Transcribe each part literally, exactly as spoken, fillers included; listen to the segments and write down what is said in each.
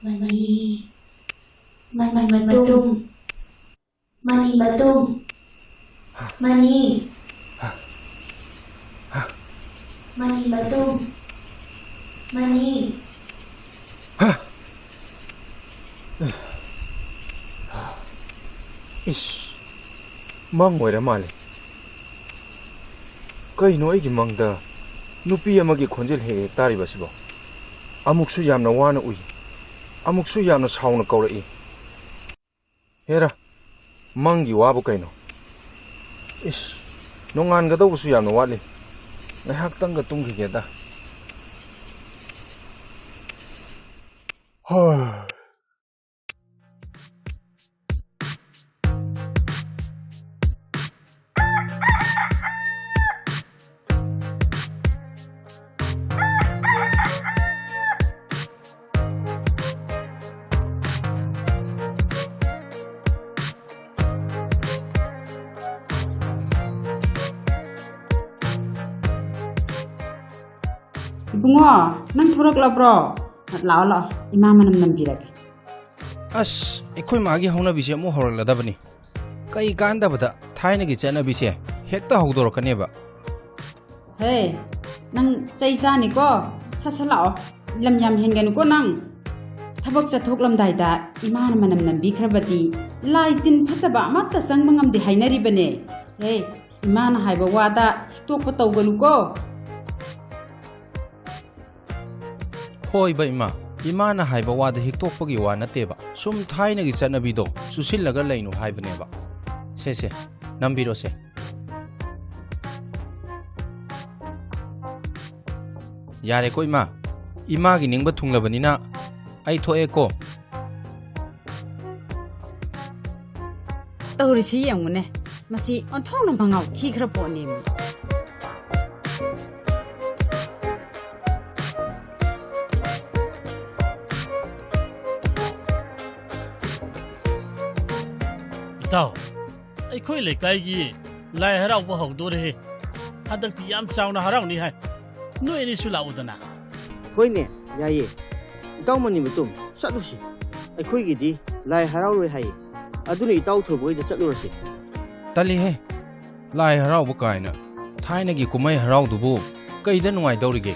Money, money ꯃꯇꯨꯝ, money ꯃꯇꯨꯝ, money, money ꯃꯇꯨꯝ, ꯃꯅꯤ꯫ ꯏꯁ, ꯃꯪ ꯑꯣꯏꯔ ꯃꯥꯜꯂꯦ꯫ ꯀꯩꯅꯣ ꯑꯩꯒꯤ ꯃꯪꯗ ꯅꯨꯄꯤ ꯑꯃꯒꯤ ꯈꯣꯟꯖꯦꯜ ꯍꯦꯛ ꯍꯦꯛ ꯇꯥꯔꯤꯕꯁꯤꯕꯣ? ꯑꯃꯨꯛꯁꯨ ꯌꯥꯝꯅ ꯋꯥꯅ ꯎꯏ, ꯑꯃꯨꯛꯁꯨ ꯌꯥꯝꯅ ꯁꯥꯎꯅ ꯀꯧꯔꯛꯏ꯫ ꯍꯦꯔꯥ, ꯃꯪꯒꯤ ꯋꯥꯕꯨ ꯀꯩꯅꯣ? ꯏꯁ, ꯅꯣꯡꯉꯥꯟꯒꯗꯧꯕꯁꯨ ꯌꯥꯝꯅ ꯋꯥꯠꯂꯤ꯫ ꯉꯥꯏꯍꯥꯛꯇꯪꯒ ꯇꯨꯝꯈꯤꯒꯦꯗ꯫ ꯍꯣꯏ꯫ ꯏꯕꯨꯡꯉꯣ, ꯅꯪ ꯊꯣꯔꯛꯂꯕ꯭ꯔꯣ? ꯂꯥꯛꯑꯣ, ꯂꯥꯛꯑꯣ, ꯏꯃꯥ ꯃꯅꯝ ꯅꯝꯕꯤꯔꯒꯦ꯫ ꯑꯁ, ꯑꯩꯈꯣꯏ ꯃꯥꯒꯤ ꯍꯧꯅꯕꯤꯁꯦ ꯑꯃꯨꯛ ꯍꯧꯔꯛꯂꯗꯕꯅꯤ꯫ ꯀꯩ ꯀꯥꯟꯗꯕꯗ ꯊꯥꯏꯅꯒꯤ ꯆꯠꯅꯕꯤꯁꯦ ꯍꯦꯛꯇ ꯍꯧꯗꯣꯔꯛꯀꯅꯦꯕ꯫ ꯍꯦ, ꯅꯪ ꯆꯩ ꯆꯥꯅꯤꯀꯣ꯫ ꯁꯠ ꯁꯠ ꯂꯥꯛꯑꯣ꯫ ꯂꯝ ꯌꯥꯝ ꯍꯦꯟꯒꯅꯨꯀꯣ ꯅꯪ꯫ ꯊꯕꯛ ꯆꯠꯊꯣꯛꯂꯝꯗꯥꯏꯗ ꯏꯃꯥꯅ ꯃꯅꯝ ꯅꯝꯕꯤꯈ꯭ꯔꯕꯗꯤ ꯂꯥꯏ ꯇꯤꯟ ꯐꯠꯇꯕ ꯑꯃꯠꯇ ꯆꯪꯕ ꯉꯝꯗꯦ ꯍꯥꯏꯅꯔꯤꯕꯅꯦ꯫ ꯍꯦ, ꯏꯃꯥꯅ ꯍꯥꯏꯕ ꯋꯥꯗ ꯍꯤꯛꯇꯣꯛꯄ ꯇꯧꯒꯅꯨꯀꯣ꯫ ꯍꯣꯏꯕ ꯏꯃꯥ, ꯏꯃꯥꯅ ꯍꯥꯏꯕ ꯋꯥꯗ ꯍꯤꯛꯇꯣꯛꯄꯒꯤ ꯋꯥ ꯅꯠꯇꯦꯕ, ꯁꯨꯝ ꯊꯥꯏꯅꯒꯤ ꯆꯠꯅꯕꯤꯗꯣ ꯆꯨꯁꯤꯜꯂꯒ ꯂꯩꯅꯨ ꯍꯥꯏꯕꯅꯦꯕ꯫ ꯁꯦ, ꯁꯦ, ꯅꯝꯕꯤꯔꯣꯁꯦ꯫ ꯌꯥꯔꯦꯀꯣ ꯏꯃꯥ, ꯏꯃꯥꯒꯤ ꯅꯤꯡꯕ ꯊꯨꯡꯂꯕꯅꯤꯅ ꯑꯩ ꯊꯣꯛꯑꯦꯀꯣ꯫ ꯇꯧꯔꯤꯁꯤ ꯌꯦꯡꯉꯨꯅꯦ, ꯃꯁꯤ ꯑꯣꯟꯊꯣꯛꯅ ꯃꯉꯥꯎ ꯊꯤꯈ꯭ꯔ ꯄꯣꯠꯅꯦꯃꯤ꯫ ꯏꯇꯥꯎ, ꯑꯩꯈꯣꯏ ꯂꯩꯀꯥꯏꯒꯤ ꯂꯥꯏ ꯍꯔꯥꯎꯕ ꯍꯧꯗꯣꯔꯦ꯫ ꯍꯟꯗꯛꯇꯤ ꯌꯥꯝ ꯆꯥꯎꯅ ꯍꯔꯥꯎꯅꯤ ꯍꯥꯏ꯫ ꯅꯣꯏ ꯑꯅꯤꯁꯨ ꯂꯥꯛꯎꯗꯅ꯫ ꯍꯣꯏꯅꯦ, ꯌꯥꯏꯌꯦ꯫ ꯏꯇꯥꯎ ꯃꯅꯤ ꯃꯇꯨꯝ, ꯆꯠꯂꯨꯁꯤ꯫ ꯑꯩꯈꯣꯏꯒꯤꯗꯤ ꯂꯥꯏ ꯍꯔꯥꯎꯔꯣꯏ ꯍꯥꯏꯌꯦ꯫ ꯑꯗꯨꯅ ꯏꯇꯥꯎ ꯊꯣꯏꯕ ꯍꯣꯏꯗ ꯆꯠꯂꯨꯔꯁꯤ꯫ ꯇꯜꯂꯤꯍꯦ, ꯂꯥꯏ ꯍꯔꯥꯎꯕ ꯀꯥꯏꯅ꯫ ꯊꯥꯏꯅꯒꯤ ꯀꯨꯝꯍꯩ ꯍꯔꯥꯎꯗꯨꯕꯨ ꯀꯩꯗ ꯅꯨꯡꯉꯥꯏꯗꯧꯔꯤꯒꯦ?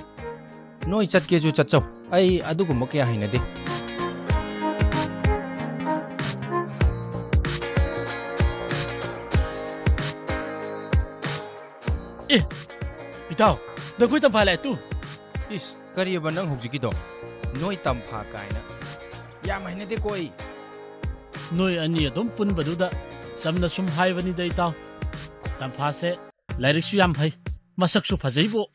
ꯅꯣꯏ ꯆꯠꯀꯦꯁꯨ ꯆꯠꯆꯧ, ꯑꯩ ꯑꯗꯨꯒꯨꯝꯕ ꯀꯌꯥ ꯍꯩꯅꯗꯦ꯫ ꯑꯦ, ꯏꯇꯥꯎ, ꯅꯈꯣꯏ ꯇꯝꯐꯥ ꯂꯥꯛꯑꯦ ꯇꯨ꯫ ꯏꯁ, ꯀꯔꯤꯑꯕ ꯅꯪ ꯍꯧꯖꯤꯛꯀꯤꯗꯣ? ꯅꯣꯏ ꯇꯝꯐꯥ ꯀꯥꯏꯅ꯫ ꯌꯥꯝ ꯍꯩꯅꯗꯦꯀꯣ ꯑꯩ꯫ ꯅꯣꯏ ꯑꯅꯤ ꯑꯗꯨꯝ ꯄꯨꯟꯕꯗꯨꯗ ꯆꯝꯅ ꯁꯨꯝ ꯍꯥꯏꯕꯅꯤꯗ ꯏꯇꯥꯎ꯫ ꯇꯝꯐꯥꯁꯦ ꯂꯥꯏꯔꯤꯛꯁꯨ ꯌꯥꯝ ꯍꯩ, ꯃꯁꯛꯁꯨ ꯐꯖꯩꯕꯣ꯫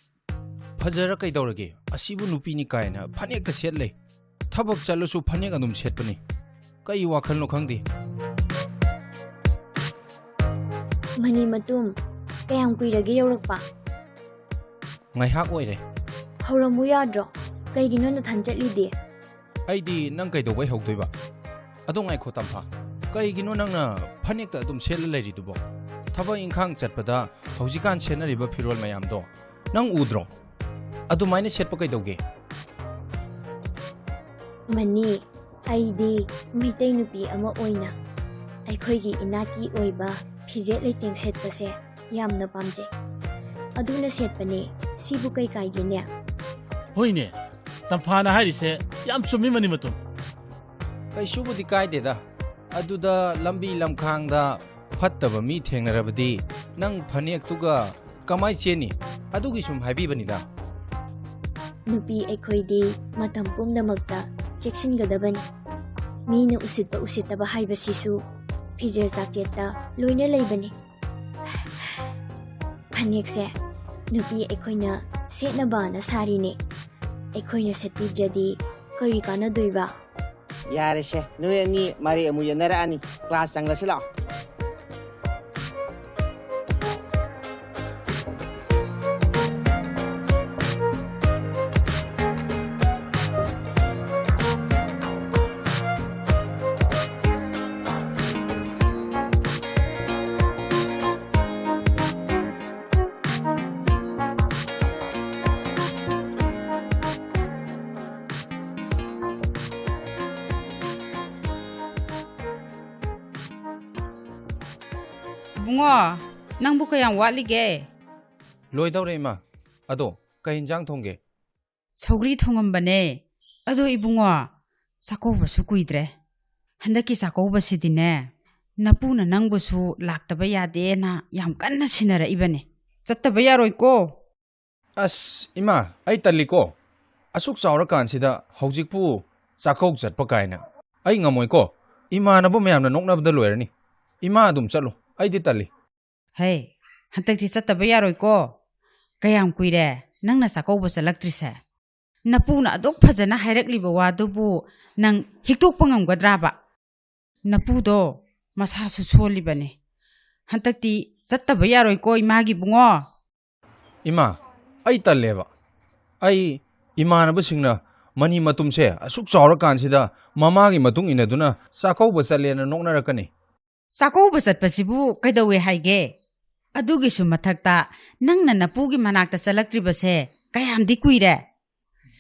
ꯐꯖꯔ ꯀꯩꯗꯧꯔꯒꯦ? ꯑꯁꯤꯕꯨ ꯅꯨꯄꯤꯅꯤ ꯀꯥꯏꯅ ꯐꯅꯦꯛꯇ ꯁꯦꯠ ꯂꯩ꯫ ꯊꯕꯛ ꯆꯠꯂꯁꯨ ꯐꯅꯦꯛ ꯑꯗꯨꯝ ꯁꯦꯠꯄꯅꯤ꯫ ꯀꯩ ꯋꯥꯈꯜꯅꯣ ꯈꯪꯗꯦ꯫ ꯃꯅꯤ ꯃꯇꯨꯝ, ꯀꯌꯥꯝ ꯀꯨꯏꯔꯒꯦ ꯌꯧꯔꯛꯄ? ꯉꯥꯏꯍꯥꯛ ꯑꯣꯏꯔꯦ꯫ ꯍꯧꯔꯝꯃꯨ ꯌꯥꯗ꯭ꯔꯣ? ꯀꯩꯒꯤꯅꯣ ꯅꯊꯟ ꯆꯠꯂꯤꯗꯤ? ꯑꯩꯗꯤ ꯅꯪ ꯀꯩꯗꯧꯕꯩ ꯍꯧꯗꯣꯏꯕ? ꯑꯗꯣ ꯉꯥꯏꯈꯣ ꯇꯝꯐꯥ, ꯀꯩꯒꯤꯅꯣ ꯅꯪꯅ ꯐꯅꯦꯛꯇ ꯑꯗꯨꯝ ꯁꯦꯠꯂ ꯂꯩꯔꯤꯗꯨꯕꯣ? ꯊꯕꯛ ꯏꯪꯈꯥꯡ ꯆꯠꯄꯗ ꯍꯧꯖꯤꯛꯀꯥꯟ ꯁꯦꯠꯅꯔꯤꯕ ꯐꯤꯔꯣꯜ ꯃꯌꯥꯝꯗꯣ ꯅꯪ ꯎꯗ꯭ꯔꯣ? ꯑꯗꯨꯃꯥꯏꯅ ꯁꯦꯠꯄ ꯀꯩꯗꯧꯒꯦ? ꯃꯅꯤ, ꯑꯩꯗꯤ ꯃꯩꯇꯩ ꯅꯨꯄꯤ ꯑꯃ ꯑꯣꯏꯅ ꯑꯩꯈꯣꯏꯒꯤ ꯏꯅꯥꯠꯀꯤ ꯑꯣꯏꯕ ꯐꯤꯖꯦꯠ ꯂꯩꯇꯦꯡ ꯁꯦꯠꯄꯁꯦ ꯌꯥꯝꯅ ꯄꯥꯝꯖꯩ꯫ ꯑꯗꯨꯅ ꯁꯦꯠꯄꯅꯦ꯫ ꯁꯤꯕꯨ ꯀꯩ ꯀꯥꯏꯒꯦꯅꯦ? ꯍꯣꯏꯅꯦ, ꯇꯝꯐꯥꯅ ꯍꯥꯏꯔꯤꯁꯦ ꯌꯥꯝ ꯆꯨꯝꯃꯤ ꯃꯅꯤ ꯃꯇꯨꯝ꯫ ꯀꯩꯁꯨꯕꯨꯗꯤ ꯀꯥꯏꯗꯦꯗ꯫ ꯑꯗꯨꯗ ꯂꯝꯕꯤ ꯂꯝꯈꯥꯡꯗ ꯐꯠꯇꯕ ꯃꯤ ꯊꯦꯡꯅꯔꯕꯗꯤ ꯅꯪ ꯐꯅꯦꯛꯇꯨꯒ ꯀꯃꯥꯏ ꯆꯦꯟꯅꯤ? ꯑꯗꯨꯒꯤ ꯁꯨꯝ ꯍꯥꯏꯕꯤꯕꯅꯤꯗ꯫ ꯅꯨꯄꯤ ꯑꯩꯈꯣꯏꯗꯤ ꯃꯇꯝ ꯄꯨꯝꯅꯃꯛꯇ ꯆꯦꯛꯁꯤꯟꯒꯗꯕꯅꯤ꯫ ꯃꯤꯅ ꯎꯁꯤꯠꯄ ꯎꯁꯤꯠꯇꯕ ꯍꯥꯏꯕꯁꯤꯁꯨ ꯐꯤꯖꯦꯠ ꯆꯥꯛꯆꯦꯠꯇ ꯂꯣꯏꯅ ꯂꯩꯕꯅꯤ꯫ ꯐꯅꯦꯛꯁꯦ ꯅꯨꯄꯤ ꯑꯩꯈꯣꯏꯅ ꯁꯦꯠꯅꯕꯅ ꯁꯥꯔꯤꯅꯦ꯫ ꯑꯩꯈꯣꯏꯅ ꯁꯦꯠꯄꯤꯗ꯭ꯔꯗꯤ ꯀꯔꯤ ꯀꯥꯟꯅꯗꯣꯏꯕ? ꯌꯥꯔꯦꯁꯦ, ꯅꯣꯏ ꯑꯅꯤ ꯃꯔꯩ ꯑꯃꯨꯛ ꯌꯦꯠꯅꯔꯛꯑꯅꯤ꯫ ꯀ꯭ꯂꯥꯁ ꯆꯪꯂꯁꯤ ꯂꯥꯛꯑꯣ꯫ ꯏꯕꯨꯡꯉꯣ, ꯅꯪꯕꯨ ꯀꯌꯥꯝ ꯋꯥꯠꯂꯤꯒꯦ? ꯂꯣꯏꯗꯧꯔꯦ, ꯏꯃꯥ꯫ ꯑꯗꯣ, ꯀꯩ ꯏꯟꯖꯥꯡ ꯊꯣꯡꯒꯦ? ꯁꯧꯒ꯭ꯔꯤ ꯊꯣꯡꯉꯝꯕꯅꯦ꯫ ꯑꯗꯣ ꯏꯕꯨꯡꯉꯣ, ꯆꯥꯛꯀꯧꯕꯁꯨ ꯀꯨꯏꯗ꯭ꯔꯦ꯫ ꯍꯟꯗꯛꯀꯤ ꯆꯥꯛꯀꯧꯕꯁꯤꯗꯤꯅꯦ, ꯅꯄꯨꯅ ꯅꯪꯕꯨꯁꯨ ꯂꯥꯛꯇꯕ ꯌꯥꯗꯦꯅ ꯌꯥꯝ ꯀꯟꯅ ꯁꯤꯟꯅꯔꯛꯏꯕꯅꯦ꯫ ꯆꯠꯇꯕ ꯌꯥꯔꯣꯏꯀꯣ꯫ ꯑꯁ, ꯏꯃꯥ, ꯑꯩ ꯇꯜꯂꯤꯀꯣ꯫ ꯑꯁꯨꯛ ꯆꯥꯎꯔꯀꯥꯟꯁꯤꯗ ꯍꯧꯖꯤꯛꯄꯨ ꯆꯥꯛꯀꯧ ꯆꯠꯄ ꯀꯥꯏꯅ꯫ ꯑꯩ ꯉꯝꯃꯣꯏꯀꯣ꯫ ꯏꯃꯥꯟꯅꯕ ꯃꯌꯥꯝꯅ ꯅꯣꯛꯅꯕꯗ ꯂꯣꯏꯔꯅꯤ꯫ ꯏꯃꯥ ꯑꯗꯨꯝ ꯆꯠꯂꯨ꯫ ꯑꯩꯗꯤ ꯇꯜꯂꯤ꯫ ꯍꯦ, ꯍꯟꯗꯛꯇꯤ ꯆꯠꯇꯕ ꯌꯥꯔꯣꯏꯀꯣ꯫ ꯀꯌꯥꯝ ꯀꯨꯏꯔꯦ ꯅꯪꯅ ꯆꯥꯛꯀꯧꯕ ꯆꯠꯂꯛꯇ꯭ꯔꯤꯁꯦ? ꯅꯄꯨꯅ ꯑꯗꯨꯛ ꯐꯖꯅ ꯍꯥꯏꯔꯛꯂꯤꯕ ꯋꯥꯗꯨꯕꯨ ꯅꯪ ꯍꯤꯛꯇꯣꯛꯄ ꯉꯝꯒꯗ꯭ꯔꯥꯕ? ꯅꯄꯨꯗꯣ ꯃꯁꯥꯁꯨ ꯁꯣꯜꯂꯤꯕꯅꯦ꯫ ꯍꯟꯗꯛꯇꯤ ꯆꯠꯇꯕ ꯌꯥꯔꯣꯏꯀꯣ, ꯏꯃꯥꯒꯤ ꯏꯕꯨꯡꯉꯣ꯫ ꯏꯃꯥ, ꯑꯩ ꯇꯜꯂꯦꯕ꯫ ꯑꯩ ꯏꯃꯥꯟꯅꯕꯁꯤꯡꯅ ꯃꯅꯤ ꯃꯇꯨꯝꯁꯦ ꯑꯁꯨꯛ ꯆꯥꯎꯔꯀꯥꯟꯁꯤꯗ ꯃꯃꯥꯒꯤ ꯃꯇꯨꯡ ꯏꯟꯅꯗꯨꯅ ꯆꯥꯛꯀꯧꯕ ꯆꯠꯂꯦꯅ ꯅꯣꯛꯅꯔꯛꯀꯅꯤ꯫ ꯆꯥꯛꯀꯧꯕ ꯆꯠꯄꯁꯤꯕꯨ ꯀꯩꯗꯧꯋꯦ ꯍꯥꯏꯒꯦ? ꯑꯗꯨꯒꯤꯁꯨ ꯃꯊꯛꯇ ꯅꯪꯅ ꯅꯄꯨꯒꯤ ꯃꯅꯥꯛꯇ ꯆꯠꯂꯛꯇ꯭ꯔꯤꯕꯁꯦ ꯀꯌꯥꯝꯗꯤ ꯀꯨꯏꯔꯦ?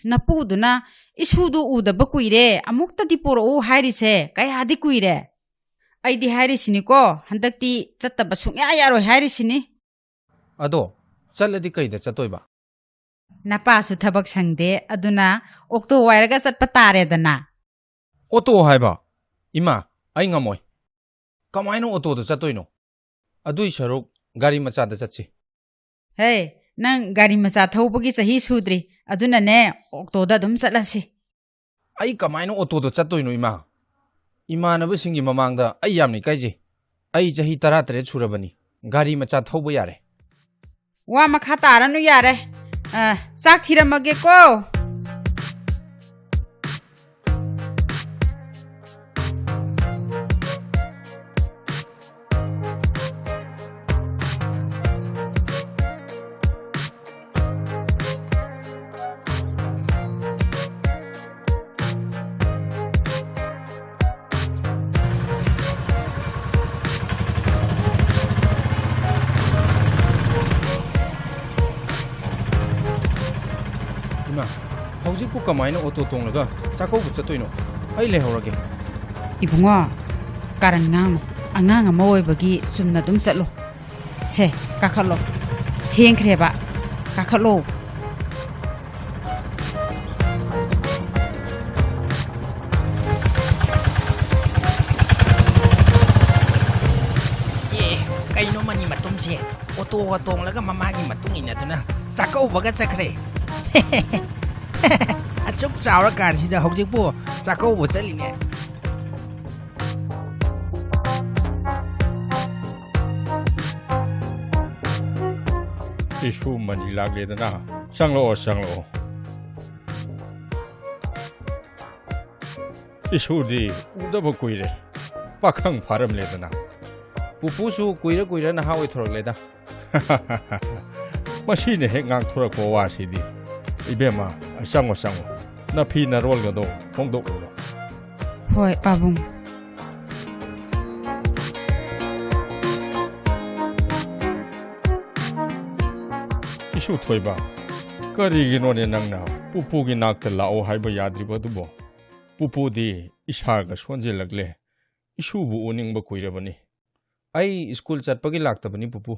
ꯅꯄꯨꯗꯨꯅ "ꯏꯁꯨꯗꯨ ꯎꯗꯕ ꯀꯨꯏꯔꯦ, ꯑꯃꯨꯛꯇꯗꯤ ꯄꯨꯔꯛꯎ" ꯍꯥꯏꯔꯤꯁꯦ ꯀꯌꯥꯗꯤ ꯀꯨꯏꯔꯦ? ꯑꯩꯗꯤ ꯍꯥꯏꯔꯤꯁꯤꯅꯤꯀꯣ, ꯍꯟꯗꯛꯇꯤ ꯆꯠꯇꯕ ꯁꯨꯡꯌꯥ ꯌꯥꯔꯣꯏ ꯍꯥꯏꯔꯤꯁꯤꯅꯤ꯫ ꯑꯗꯣ, ꯆꯠꯂꯗꯤ ꯀꯩꯗ ꯆꯠꯇꯣꯏꯕ? ꯅꯄꯥꯁꯨ ꯊꯕꯛ ꯁꯪꯗꯦ, ꯑꯗꯨꯅ ꯑꯣꯛꯇꯣ ꯋꯥꯏꯔꯒ ꯆꯠꯄ ꯇꯥꯔꯦꯗꯅ꯫ ꯑꯣꯇꯣ ꯍꯥꯏꯕ? ꯏꯃꯥ, ꯑꯩ ꯉꯝꯃꯣꯏ꯫ ꯀꯃꯥꯏꯅ ꯑꯣꯇꯣꯗ ꯆꯠꯇꯣꯏꯅꯣ? ꯑꯗꯨꯏ ꯁꯔꯨꯛ ꯒꯥꯔꯤ ꯃꯆꯥꯗ ꯆꯠꯁꯤ꯫ ꯍꯦ, ꯅꯪ ꯒꯥꯔꯤ ꯃꯆꯥ ꯊꯧꯕꯒꯤ ꯆꯍꯤ ꯁꯨꯗ꯭ꯔꯤ, ꯑꯗꯨꯅꯅꯦ, ꯑꯣꯛꯇꯣꯗ ꯑꯗꯨꯝ ꯆꯠꯂꯁꯤ꯫ ꯑꯩ ꯀꯃꯥꯏꯅ ꯑꯣꯇꯣꯗ ꯆꯠꯇꯣꯏꯅꯣ, ꯏꯃꯥ? ꯏꯃꯥꯟꯅꯕꯁꯤꯡꯒꯤ ꯃꯃꯥꯡꯗ ꯑꯩ ꯌꯥꯝꯅ ꯏꯀꯥꯏꯖꯩ꯫ ꯑꯩ ꯆꯍꯤ ꯇꯔꯥꯇꯔꯦꯠ ꯁꯨꯔꯕꯅꯤ, ꯒꯥꯔꯤ ꯃꯆꯥ ꯊꯧꯕ ꯌꯥꯔꯦ꯫ ꯋꯥ ꯃꯈꯥ ꯇꯥꯔꯅꯨ ꯌꯥꯔꯦ꯫ ꯑ, ꯆꯥꯛ ꯊꯤꯔꯝꯃꯒꯦꯀꯣ꯫ ꯏꯃꯥ, ꯍꯧꯖꯤꯛꯄꯨ ꯀꯃꯥꯏꯅ ꯑꯣꯇꯣ ꯇꯣꯡꯂꯒ ꯆꯥꯛꯀꯧꯕ ꯆꯠꯇꯣꯏꯅꯣ? ꯑꯩ ꯂꯩꯍꯧꯔꯒꯦ꯫ ꯏꯕꯨꯡꯉꯣ, ꯀꯥꯔꯟ ꯉꯥꯡꯅꯨ꯫ ꯑꯉꯥꯡ ꯑꯃ ꯑꯣꯏꯕꯒꯤ ꯆꯨꯝꯅ ꯑꯗꯨꯝ ꯆꯠꯂꯣ꯫ ꯁꯦ, ꯀꯥꯈꯠꯂꯣ꯫ ꯊꯦꯡꯈ꯭ꯔꯦꯕ꯫ ꯀꯥꯈꯠꯂꯣ꯫ ꯑꯦ, ꯀꯩꯅꯣ ꯃꯅꯤ ꯃꯇꯨꯝꯁꯦ? ꯑꯣꯇꯣꯒ ꯇꯣꯡꯂꯒ ꯃꯃꯥꯒꯤ ꯃꯇꯨꯡ ꯏꯟꯅꯗꯨꯅ ꯆꯥꯛꯀꯧꯕꯒ ꯆꯠꯈ꯭ꯔꯦ꯫ ꯑꯁꯨꯛ ꯆꯥꯎꯔꯀꯥꯟꯁꯤꯗ ꯍꯧꯖꯤꯛꯄꯨ ꯆꯥꯛꯀꯧꯕ ꯆꯠꯂꯤꯅꯦ꯫ ꯏꯁꯨ ꯃꯅꯤ ꯂꯥꯛꯂꯦꯗꯅ꯫ ꯆꯪꯂꯛꯑꯣ, ꯆꯪꯂꯛꯑꯣ꯫ ꯏꯁꯨꯗꯤ ꯎꯗꯕ ꯀꯨꯏꯔꯦ꯫ ꯄꯥꯈꯪ ꯐꯥꯔꯝꯂꯦꯗꯅ꯫ ꯄꯨꯄꯨꯁꯨ ꯀꯨꯏꯔ ꯀꯨꯏꯔ ꯅꯍꯥ ꯑꯣꯏꯊꯣꯔꯛꯂꯦꯗ꯫ ꯃꯁꯤꯅ ꯍꯦꯛ ꯉꯥꯡꯊꯣꯔꯛꯄ ꯋꯥꯁꯤꯗꯤ꯫ ꯏꯕꯦꯝꯃ, ꯆꯪꯉꯣ, ꯆꯪꯉꯣ꯫ ꯅꯐꯤ ꯅꯔꯣꯜꯒꯗꯣ ꯍꯣꯡꯗꯣꯛꯎꯔꯣ꯫ ꯍꯣꯏ, ꯄꯥꯕꯨꯡ꯫ ꯏꯁꯨ ꯊꯣꯏꯕ, ꯀꯔꯤꯒꯤꯅꯣꯅꯦ ꯅꯪꯅ ꯄꯨꯄꯨꯒꯤ ꯅꯥꯛꯇ ꯂꯥꯛꯑꯣ ꯍꯥꯏꯕ ꯌꯥꯗ꯭ꯔꯤꯕꯗꯨꯕꯣ? ꯄꯨꯄꯨꯗꯤ ꯏꯁꯥꯒ ꯁꯣꯟꯖꯤꯜꯂꯛꯂꯦ꯫ ꯏꯁꯨꯕꯨ ꯎꯅꯤꯡꯕ ꯀꯨꯏꯔꯕꯅꯤ꯫ ꯑꯩ ꯁ꯭ꯀꯨꯜ ꯆꯠꯄꯒꯤ ꯂꯥꯛꯇꯕꯅꯤ, ꯄꯨꯄꯨ꯫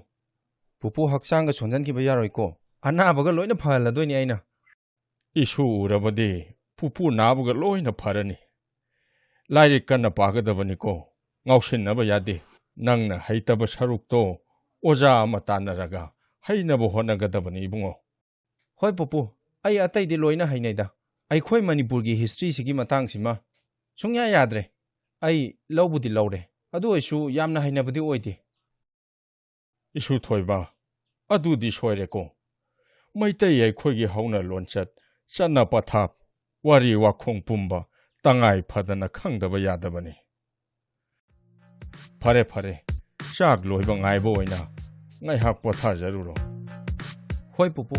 ꯄꯨꯄꯨ ꯍꯛꯆꯥꯡꯒ ꯁꯣꯟꯖꯟꯈꯤꯕ ꯌꯥꯔꯣꯏꯀꯣ꯫ ꯑꯅꯥꯕꯒ ꯂꯣꯏꯅ ꯐꯍꯜꯂꯗꯣꯏꯅꯤ ꯑꯩꯅ꯫ ꯏꯁꯨ ꯎꯔꯕꯗꯤ ꯄꯨꯄꯨ ꯅꯥꯕꯒ ꯂꯣꯏꯅ ꯐꯔꯅꯤ꯫ ꯂꯥꯏꯔꯤꯛ ꯀꯟꯅ ꯄꯥꯒꯗꯕꯅꯤꯀꯣ꯫ ꯉꯥꯎꯁꯤꯟꯅꯕ ꯌꯥꯗꯦ꯫ ꯅꯪꯅ ꯍꯩꯇꯕ ꯁꯔꯨꯛꯇꯣ ꯑꯣꯖꯥ ꯑꯃ ꯇꯥꯟꯅꯔꯒ ꯍꯩꯅꯕ ꯍꯣꯠꯅꯒꯗꯕꯅꯤ, ꯏꯕꯨꯡꯉꯣ꯫ ꯍꯣꯏ ꯄꯨꯄꯨ, ꯑꯩ ꯑꯇꯩꯗꯤ ꯂꯣꯏꯅ ꯍꯩꯅꯩꯗ꯫ ꯑꯩꯈꯣꯏ ꯃꯅꯤꯄꯨꯔꯒꯤ ꯍꯤꯁꯇ꯭ꯔꯤꯁꯤꯒꯤ ꯃꯇꯥꯡꯁꯤꯃ ꯁꯨꯡꯌꯥ ꯌꯥꯗ꯭ꯔꯦ꯫ ꯑꯩ ꯂꯧꯕꯨꯗꯤ ꯂꯧꯔꯦ, ꯑꯗꯨ ꯑꯣꯏꯔꯁꯨ ꯌꯥꯝꯅ ꯍꯩꯅꯕꯗꯤ ꯑꯣꯏꯗꯦ꯫ ꯏꯁꯨ ꯊꯣꯏꯕ, ꯑꯗꯨꯗꯤ ꯁꯣꯏꯔꯦꯀꯣ꯫ ꯃꯩꯇꯩ ꯑꯩꯈꯣꯏꯒꯤ ꯍꯧꯅ ꯂꯣꯟꯆꯠ, ꯆꯠꯅ ꯄꯊꯥꯞ, ꯋꯥꯔꯤ ꯋꯥꯈꯣꯡ ꯄꯨꯝꯕ ꯇꯉꯥꯏ ꯐꯗꯅ ꯈꯪꯗꯕ ꯌꯥꯗꯕꯅꯤ꯫ ꯐꯔꯦ, ꯐꯔꯦ, ꯆꯥꯛ ꯂꯣꯏꯕ ꯉꯥꯏꯕ ꯑꯣꯏꯅ ꯉꯥꯏꯍꯥꯛ ꯄꯣꯊꯥꯖꯔꯨꯔꯣ꯫ ꯍꯣꯏ ꯄꯨꯄꯨ꯫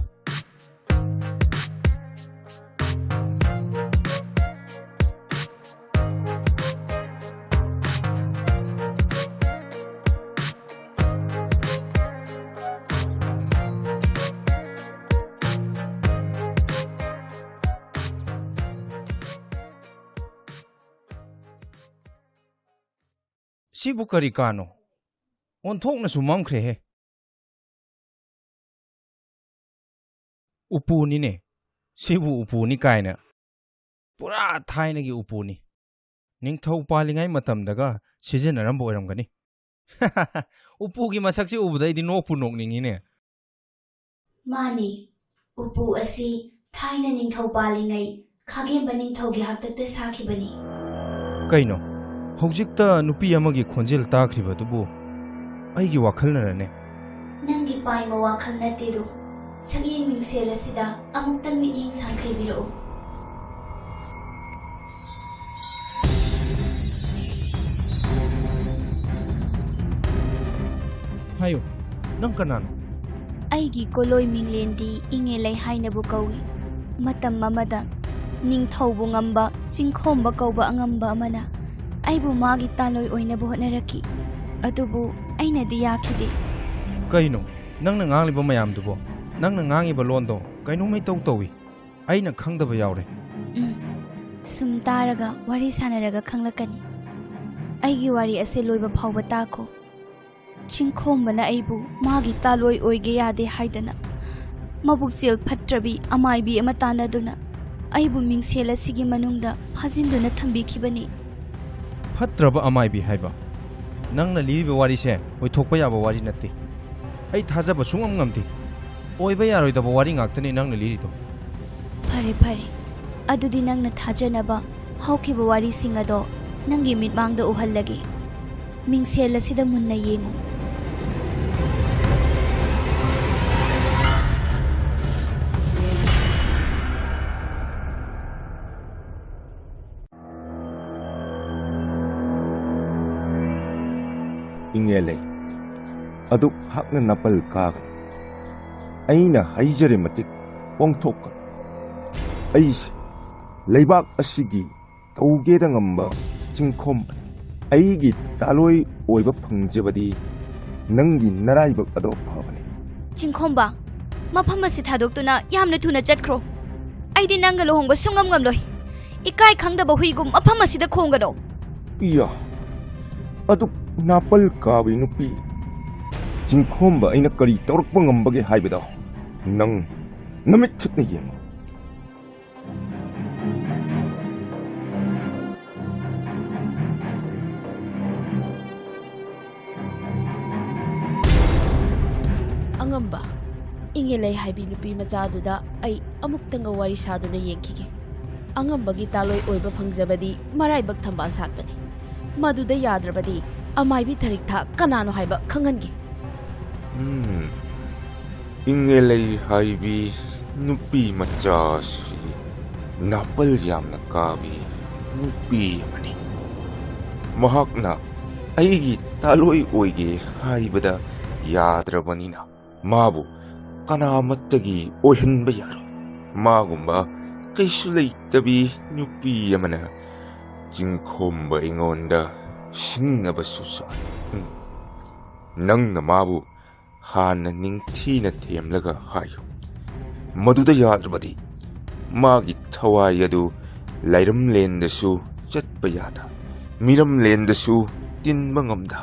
ꯁꯤꯕꯨ ꯀꯔꯤ ꯀꯥꯅꯣ? ꯑꯣꯟꯊꯣꯛꯅꯁꯨ ꯃꯝꯈ꯭ꯔꯦꯍꯦ꯫ ꯎꯄꯨꯅꯤꯅꯦ꯫ ꯁꯤꯕꯨ ꯎꯄꯨꯅꯤ ꯀꯥꯏꯅ꯫ ꯄꯨꯔꯥ ꯊꯥꯏꯅꯒꯤ ꯎꯄꯨꯅꯤ꯫ ꯅꯤꯡꯊꯧ ꯄꯥꯜꯂꯤꯉꯩ ꯃꯇꯝꯗꯒ ꯁꯤꯖꯤꯟꯅꯔꯝꯕ ꯑꯣꯏꯔꯝꯒꯅꯤ꯫ ꯎꯄꯨꯒꯤ ꯃꯁꯛꯁꯤ ꯎꯕꯗ ꯑꯩꯗꯤ ꯅꯣꯛꯄꯨ ꯅꯣꯛꯅꯤꯡꯉꯤꯅꯦ꯫ ꯃꯥꯅꯤ, ꯎꯄꯨ ꯑꯁꯤ ꯊꯥꯏꯅ ꯅꯤꯡꯊꯧ ꯄꯥꯜꯂꯤꯉꯩ ꯈꯥꯒꯦꯝꯕ ꯅꯤꯡꯊꯧꯒꯤ ꯍꯥꯛꯇꯛꯇ ꯁꯥꯈꯤꯕꯅꯤ꯫ ꯀꯩꯅꯣ? ꯍꯧꯖꯤꯛꯇ ꯅꯨꯄꯤ ꯑꯃꯒꯤ ꯈꯣꯟꯖꯦꯜ ꯇꯥꯈ꯭ꯔꯤꯕꯗꯨꯕꯨ ꯑꯩꯒꯤ ꯋꯥꯈꯜꯅꯔꯅꯦ? ꯅꯪꯒꯤ ꯄꯥꯏꯃ ꯋꯥꯈꯜ ꯅꯠꯇꯦꯗꯣ꯫ ꯁꯛꯌꯦꯡ ꯃꯤꯡꯁꯦꯜ ꯑꯁꯤꯗ ꯑꯃꯨꯛꯇꯪ ꯃꯤꯠꯌꯦꯡ ꯁꯥꯡꯈꯩꯕꯤꯔꯛꯎ꯫ ꯍꯥꯏꯌꯨ, ꯅꯪ ꯀꯅꯥꯅꯣ? ꯑꯩꯒꯤ ꯀꯣꯂꯣꯏ ꯃꯤꯡꯂꯦꯟꯗꯤ ꯏꯉꯦꯂꯩ ꯍꯥꯏꯅꯕꯨ ꯀꯧꯏ꯫ ꯃꯇꯝ ꯑꯃꯗ ꯅꯤꯡꯊꯧꯕꯨ ꯉꯝꯕ ꯆꯤꯡꯈꯣꯝꯕ ꯀꯧꯕ ꯑꯉꯝꯕ ꯑꯃꯅ ꯑꯩꯕꯨ ꯃꯥꯒꯤ ꯇꯥꯂꯣꯏ ꯑꯣꯏꯅꯕ ꯍꯣꯠꯅꯔꯛꯈꯤ꯫ ꯑꯗꯨꯕꯨ ꯑꯩꯅꯗꯤ ꯌꯥꯈꯤꯗꯦ꯫ ꯀꯩꯅꯣ ꯅꯪꯅ ꯉꯥꯡꯂꯤꯕ ꯃꯌꯥꯝꯗꯨꯕꯣ? ꯅꯪꯅ ꯉꯥꯡꯉꯤꯕ ꯂꯣꯟꯗꯣ ꯀꯩꯅꯣꯝꯃ ꯏꯇꯧ ꯇꯧꯏ꯫ ꯑꯩꯅ ꯈꯪꯗꯕ ꯌꯥꯎꯔꯦ꯫ ꯎꯝ, ꯁꯨꯝ ꯇꯥꯔꯒ ꯋꯥꯔꯤ ꯁꯥꯟꯅꯔꯒ ꯈꯪꯂꯛꯀꯅꯤ꯫ ꯑꯩꯒꯤ ꯋꯥꯔꯤ ꯑꯁꯤ ꯂꯣꯏꯕ ꯐꯥꯎꯕ ꯇꯥꯈꯣ꯫ ꯆꯤꯡꯈꯣꯝꯕꯅ ꯑꯩꯕꯨ ꯃꯥꯒꯤ ꯇꯥꯂꯣꯏ ꯑꯣꯏꯒꯦ ꯌꯥꯗꯦ ꯍꯥꯏꯗꯅ ꯃꯕꯨꯛꯆꯦꯜ ꯐꯠꯇ꯭ꯔꯕꯤ ꯑꯃꯥꯏꯕꯤ ꯑꯃ ꯇꯥꯟꯅꯗꯨꯅ ꯑꯩꯕꯨ ꯃꯤꯡꯁꯦꯜ ꯑꯁꯤꯒꯤ ꯃꯅꯨꯡꯗ ꯐꯥꯖꯤꯟꯗꯨꯅ ꯊꯝꯕꯤꯈꯤꯕꯅꯤ꯫ ꯐꯠꯇ꯭ꯔꯕ ꯑꯃꯥꯏꯕꯤ ꯍꯥꯏꯕ? ꯅꯪꯅ ꯂꯤꯔꯤꯕ ꯋꯥꯔꯤꯁꯦ ꯑꯣꯏꯊꯣꯛꯄ ꯌꯥꯕ ꯋꯥꯔꯤ ꯅꯠꯇꯦ꯫ ꯑꯩ ꯊꯥꯖꯕ ꯁꯨꯡꯉꯝ ꯉꯝꯗꯦ꯫ ꯑꯣꯏꯕ ꯌꯥꯔꯣꯏꯗꯕ ꯋꯥꯔꯤ ꯉꯥꯛꯇꯅꯤ ꯅꯪꯅ ꯂꯤꯔꯤꯗꯣ꯫ ꯐꯔꯦ, ꯐꯔꯦ꯫ ꯑꯗꯨꯗꯤ ꯅꯪꯅ ꯊꯥꯖꯅꯕ ꯍꯧꯈꯤꯕ ꯋꯥꯔꯤꯁꯤꯡ ꯑꯗꯣ ꯅꯪꯒꯤ ꯃꯤꯠꯃꯥꯡꯗ ꯎꯍꯜꯂꯒꯦ꯫ ꯃꯤꯡꯁꯦꯜ ꯑꯁꯤꯗ ꯃꯨꯟꯅ ꯌꯦꯡꯉꯨ꯫ ꯏꯉꯦꯂꯩ, ꯑꯗꯨꯛ ꯍꯥꯛꯅ ꯅꯥꯄꯜ ꯀꯥꯒꯅꯨ꯫ ꯑꯩꯅ ꯍꯥꯏꯖꯔꯦ ꯃꯇꯤꯛ ꯄꯣꯡꯊꯣꯛꯀꯅꯨ꯫ ꯑꯩꯁꯦ ꯂꯩꯕꯥꯛ ꯑꯁꯤꯒꯤ ꯇꯧꯒꯦꯗ ꯉꯝꯕ ꯆꯤꯡꯈꯣꯝꯕꯅꯤ꯫ ꯑꯩꯒꯤ ꯇꯥꯂꯣꯏ ꯑꯣꯏꯕ ꯐꯪꯖꯕꯗꯤ ꯅꯪꯒꯤ ꯅꯔꯥꯏꯕꯛ ꯑꯗꯣ ꯐꯕꯅꯤ꯫ ꯆꯤꯡꯈꯣꯝꯕ, ꯃꯐꯝ ꯑꯁꯤ ꯊꯥꯗꯣꯛꯇꯨꯅ ꯌꯥꯝꯅ ꯊꯨꯅ ꯆꯠꯈ꯭ꯔꯣ꯫ ꯑꯩꯗꯤ ꯅꯪꯒ ꯂꯨꯍꯣꯡꯕ ꯁꯨꯡꯉꯝ ꯉꯝꯂꯣꯏ꯫ ꯏꯀꯥꯏ ꯈꯪꯗꯕ ꯍꯨꯏꯒꯨꯝ ꯃꯐꯝ ꯑꯁꯤꯗ ꯈꯣꯡꯒꯅꯨ꯫ ꯏꯌꯥ! ꯑꯗꯨꯛ ꯅꯥꯄꯜ ꯀꯥꯕꯤ ꯅꯨꯄꯤ ꯆꯤꯡꯈꯣꯝꯕ ꯑꯩꯅ ꯀꯔꯤ ꯇꯧꯔꯛꯄ ꯉꯝꯕꯒꯦ ꯍꯥꯏꯕꯗꯣ ꯅꯪ ꯅꯃꯤꯠ ꯊꯨꯠꯅ ꯌꯦꯡꯉꯨ꯫ ꯑꯉꯝꯕ, ꯏꯉꯦꯂꯩ ꯍꯥꯏꯕꯤ ꯅꯨꯄꯤ ꯃꯆꯥꯗꯨꯗ ꯑꯩ ꯑꯃꯨꯛꯇꯪꯒ ꯋꯥꯔꯤ ꯁꯥꯗꯨꯅ ꯌꯦꯡꯈꯤꯒꯦ꯫ ꯑꯉꯝꯕꯒꯤ ꯇꯥꯂꯣꯏ ꯑꯣꯏꯕ ꯐꯪꯖꯕꯗꯤ ꯃꯔꯥꯏꯕꯛ ꯊꯝꯕꯥꯜ ꯁꯥꯠꯄꯅꯤ꯫ ꯃꯗꯨꯗ ꯌꯥꯗ꯭ꯔꯕꯗꯤ ꯑꯃꯥꯏꯕꯤ ꯊꯔꯤꯛꯊꯥ ꯀꯅꯥꯅꯣ ꯍꯥꯏꯕ ꯈꯪꯍꯟꯒꯦ꯫ ꯎꯝ, ꯏꯉꯦꯂꯩ ꯍꯥꯏꯕꯤ ꯅꯨꯄꯤ ꯃꯆꯥꯁꯤ ꯅꯥꯄꯜ ꯌꯥꯝꯅ ꯀꯥꯕꯤ ꯅꯨꯄꯤ ꯑꯃꯅꯤ꯫ ꯃꯍꯥꯛꯅ ꯑꯩꯒꯤ ꯇꯥꯂꯣꯏ ꯑꯣꯏꯒꯦ ꯍꯥꯏꯕꯗ ꯌꯥꯗ꯭ꯔꯕꯅꯤꯅ ꯃꯥꯕꯨ ꯀꯅꯥꯃꯠꯇꯒꯤ ꯑꯣꯏꯍꯟꯕ ꯌꯥꯔꯣꯏ꯫ ꯃꯥꯒꯨꯝꯕ ꯀꯩꯁꯨ ꯂꯩꯇꯕꯤ ꯅꯨꯄꯤ ꯑꯃꯅ ꯆꯤꯡꯈꯣꯝꯕ ꯑꯩꯉꯣꯟꯗ ꯁꯤꯡꯅꯕꯁꯨ ꯁꯥꯏ꯫ ꯎꯝ꯫ ꯅꯪꯅ ꯃꯥꯕꯨ ꯍꯥꯟꯅ ꯅꯤꯡꯊꯤꯅ ꯊꯦꯝꯂꯒ ꯍꯥꯏꯌꯨ꯫ ꯃꯗꯨꯗ ꯌꯥꯗ꯭ꯔꯕꯗꯤ ꯃꯥꯒꯤ ꯊꯋꯥꯏ ꯑꯗꯨ ꯂꯥꯏꯔꯝꯂꯦꯟꯗꯁꯨ ꯆꯠꯄ ꯌꯥꯗ, ꯃꯤꯔꯝꯂꯦꯟꯗꯁꯨ ꯇꯤꯟꯕ ꯉꯝꯗ,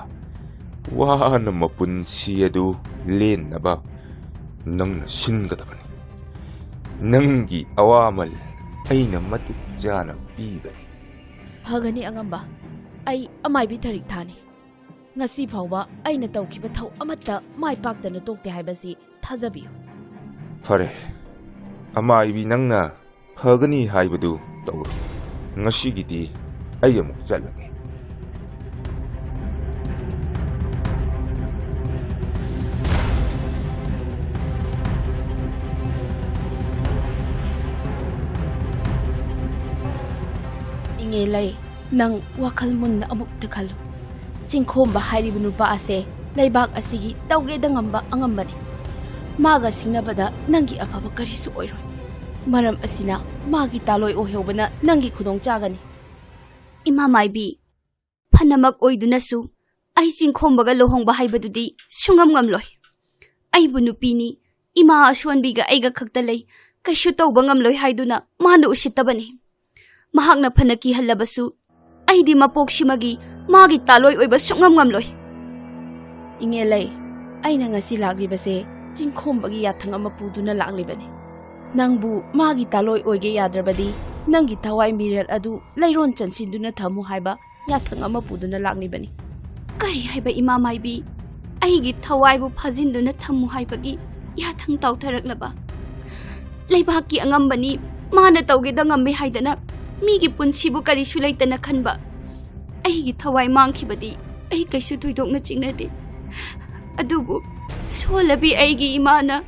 ꯋꯥꯅ ꯃꯄꯨꯟꯁꯤ ꯑꯗꯨ ꯂꯦꯟꯅꯕ ꯅꯪꯅ ꯁꯤꯟꯒꯗꯕꯅꯤ꯫ ꯅꯪꯒꯤ ꯑꯋꯥꯃꯜ ꯑꯩꯅ ꯃꯇꯤꯛ ꯆꯥꯅ ꯄꯤꯒꯅꯤ꯫ ꯐꯒꯅꯤ ꯑꯉꯝꯕ, ꯑꯩ ꯑꯃꯥꯏꯕꯤ ꯊꯔꯤꯛ ꯊꯥꯅꯤ꯫ ꯉꯁꯤ ꯐꯥꯎꯕ ꯑꯩꯅ ꯇꯧꯈꯤꯕ ꯊꯧ ꯑꯃꯠꯇ ꯃꯥꯏ ꯄꯥꯛꯇꯅ ꯇꯣꯛꯇꯦ ꯍꯥꯏꯕꯁꯤ ꯊꯥꯖꯕꯤꯌꯨ꯫ ꯐꯔꯦ, ꯑꯃꯥꯏꯕꯤ, ꯅꯪꯅ ꯐꯒꯅꯤ ꯍꯥꯏꯕꯗꯨ ꯇꯧꯔꯣ꯫ ꯉꯁꯤꯒꯤꯗꯤ ꯑꯩ ꯑꯃꯨꯛ ꯆꯠꯂꯒꯦ꯫ ꯏꯉꯦꯂꯩ, ꯅꯪ ꯋꯥꯈꯜ ꯃꯨꯟꯅ ꯑꯃꯨꯛꯇ ꯈꯜꯂꯨ꯫ ꯆꯤꯡꯈꯣꯝꯕ ꯍꯥꯏꯔꯤꯕ ꯅꯨꯄꯥ ꯑꯁꯦ ꯂꯩꯕꯥꯛ ꯑꯁꯤꯒꯤ ꯇꯧꯒꯦꯗ ꯉꯝꯕ ꯑꯉꯝꯕꯅꯤ꯫ ꯃꯥꯒ ꯁꯤꯡꯅꯕꯗ ꯅꯪꯒꯤ ꯑꯐꯕ ꯀꯔꯤꯁꯨ ꯑꯣꯏꯔꯣꯏ꯫ ꯃꯔꯝ ꯑꯁꯤꯅ ꯃꯥꯒꯤ ꯇꯥꯂꯣꯏ ꯑꯣꯏꯍꯧꯕꯅ ꯅꯪꯒꯤ ꯈꯨꯗꯣꯡ ꯆꯥꯒꯅꯤ꯫ ꯏꯃꯥ ꯃꯥꯏꯕꯤ, ꯐꯅꯃꯛ ꯑꯣꯏꯗꯨꯅꯁꯨ ꯑꯩ ꯆꯤꯡꯈꯣꯝꯕꯒ ꯂꯨꯍꯣꯡꯕ ꯍꯥꯏꯕꯗꯨꯗꯤ ꯁꯨꯡꯉꯝ ꯉꯝꯂꯣꯏ꯫ ꯑꯩꯕꯨ ꯅꯨꯄꯤꯅꯤ, ꯏꯃꯥ ꯑꯁꯣꯟꯕꯤꯒ ꯑꯩꯒ ꯈꯛꯇ ꯂꯩ, ꯀꯩꯁꯨ ꯇꯧꯕ ꯉꯝꯂꯣꯏ ꯍꯥꯏꯗꯨꯅ ꯃꯥꯅ ꯎꯁꯤꯠꯇꯕꯅꯤ꯫ ꯃꯍꯥꯛꯅ ꯐꯅ ꯀꯤꯍꯜꯂꯕꯁꯨ ꯑꯩꯗꯤ ꯃꯄꯣꯛꯁꯤꯃꯒꯤ ꯃꯥꯒꯤ ꯇꯥꯂꯣꯏ ꯑꯣꯏꯕ ꯁꯨꯡꯉꯝ ꯉꯝꯂꯣꯏ꯫ ꯏꯉꯦꯜꯂꯩ, ꯑꯩꯅ ꯉꯁꯤ ꯂꯥꯛꯂꯤꯕꯁꯦ ꯆꯤꯡꯈꯣꯝꯕꯒꯤ ꯌꯥꯊꯪ ꯑꯃ ꯄꯨꯗꯨꯅ ꯂꯥꯛꯂꯤꯕꯅꯤ꯫ ꯅꯪꯕꯨ ꯃꯥꯒꯤ ꯇꯥꯂꯣꯏ ꯑꯣꯏꯒꯦ ꯌꯥꯗ꯭ꯔꯕꯗꯤ ꯅꯪꯒꯤ ꯊꯋꯥꯏ ꯃꯤꯔꯦꯜ ꯑꯗꯨ ꯂꯩꯔꯣꯟ ꯆꯟꯁꯤꯟꯗꯨꯅ ꯊꯝꯃꯨ ꯍꯥꯏꯕ ꯌꯥꯊꯪ ꯑꯃ ꯄꯨꯗꯨꯅ ꯂꯥꯛꯂꯤꯕꯅꯤ꯫ ꯀꯔꯤ ꯍꯥꯏꯕ ꯏꯃꯥ ꯃꯥꯏꯕꯤ? ꯑꯩꯒꯤ ꯊꯋꯥꯏꯕꯨ ꯐꯥꯖꯤꯟꯗꯨꯅ ꯊꯝꯃꯨ ꯍꯥꯏꯕꯒꯤ ꯌꯥꯊꯪ ꯇꯥꯎꯊꯔꯛꯂꯕ? ꯂꯩꯕꯥꯛꯀꯤ ꯑꯉꯝꯕꯅꯤ, ꯃꯥꯅ ꯇꯧꯒꯦꯗ ꯉꯝꯃꯦ ꯍꯥꯏꯗꯅ ꯃꯤꯒꯤ ꯄꯨꯟꯁꯤꯕꯨ ꯀꯔꯤꯁꯨ ꯂꯩꯇꯅ ꯈꯟꯕ? ꯑꯩꯒꯤ ꯊꯋꯥꯏ ꯃꯥꯡꯈꯤꯕꯗꯤ ꯑꯩ ꯀꯩꯁꯨ ꯊꯣꯏꯗꯣꯛꯅ ꯆꯤꯡꯅꯗꯦ꯫ ꯑꯗꯨꯕꯨ ꯁꯣꯜꯂꯕꯤ ꯑꯩꯒꯤ ꯏꯃꯥꯅ